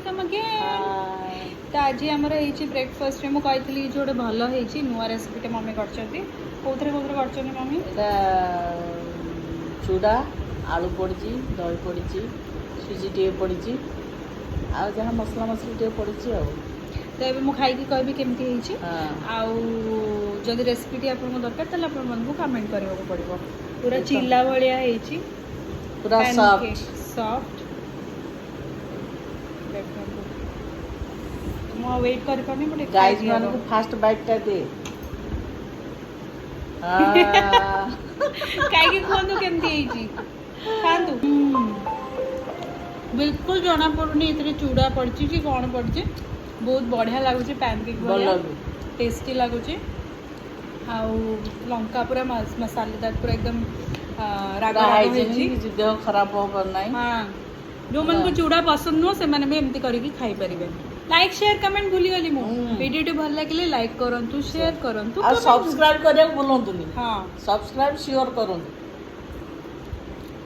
Welcome again. ତ ଆଜି ଆମର ହେଇଛି ବ୍ରେକଫାଷ୍ଟରେ, ମୁଁ କହିଥିଲି ଯୋଉ ଗୋଟେ ଭଲ ହେଇଛି ନୂଆ ରେସିପିଟେ ମମି କରିଛନ୍ତି। କୋଉଥିରେ କୋଉଥିରେ କରିଛନ୍ତି ମମି? ଏଇଟା ଚୁଡ଼ା, ଆଳୁ ପଡ଼ିଛି, ଦହି ପଡ଼ିଛି, ସୁଜି ଟିକେ ପଡ଼ିଛି ଆଉ ଯାହା ମସଲା ମସଲି ଟିକେ ପଡ଼ିଛି ଆଉ। ତ ଏବେ ମୁଁ ଖାଇକି କହିବି କେମିତି ହେଇଛି। ଆଉ ଯଦି ରେସିପିଟି ଆପଣଙ୍କୁ ଦରକାର, ତାହେଲେ ଆପଣମାନଙ୍କୁ କମେଣ୍ଟ କରିବାକୁ ପଡ଼ିବ। ପୁରା ଚିଲା ଭଳିଆ ହେଇଛି। ପୁରା ସଫ୍ଟ। ସଫ୍ଟ। ଦେଖନ୍ତୁ, ମୁଁ ଆଉ ୱେଟ୍ କରିପାରୁନି, ମୁଁ ଟିକେ ଗାଇଜ୍ ଖାଇଦିଏ ଆଗ। ମାନଙ୍କୁ ଫାଷ୍ଟ ବାଇଟ୍ଟା ଦେ। ଖାଇକି କୁହନ୍ତୁ କେମିତି ହେଇଛି। ଖାଆନ୍ତୁ। ବିଲକୁଲ ଜଣା ପଡୁନି ଏଥିରେ ଚୁଡ଼ା ପଡ଼ିଛି କି କ'ଣ ପଡ଼ିଛି। ବହୁତ ବଢ଼ିଆ ଲାଗୁଛି, ପ୍ୟାନକେକ୍ ଭଲ ଭଳିଆ। ବି। ଟେଷ୍ଟି ଲାଗୁଛି। ଆଉ ଲଙ୍କା ପୁରା ମସାଲେଦାର, ପୁରା ଏକଦମ ରାଗ ପୁରା ରାଗ ହାଇଜେନିକ୍। ହେଇଛି। କିଛି ଦେହ ଖରାପ ହବାର ନାହିଁ। ହଁ, ଯୋଉମାନଙ୍କୁ ଚୁଡ଼ା ପସନ୍ଦ ନୁହଁ, ସେମାନେ ବି ଏମିତି କରିକି ଖାଇପାରିବେ। ଲାଇକ୍, ସେୟାର, କମେଣ୍ଟ ଭୁଲିଗଲି ମୁଁ। ଭିଡ଼ିଓଟି ଭଲ ଲାଗିଲେ ଲାଇକ୍ କରନ୍ତୁ, ସେୟାର କରନ୍ତୁ, ଆଉ comment। Subscribe କରିବାକୁ ଭୁଲନ୍ତୁନି। ହଁ। ସବସ୍କ୍ରାଇବ୍ ସିଓର କରନ୍ତୁ।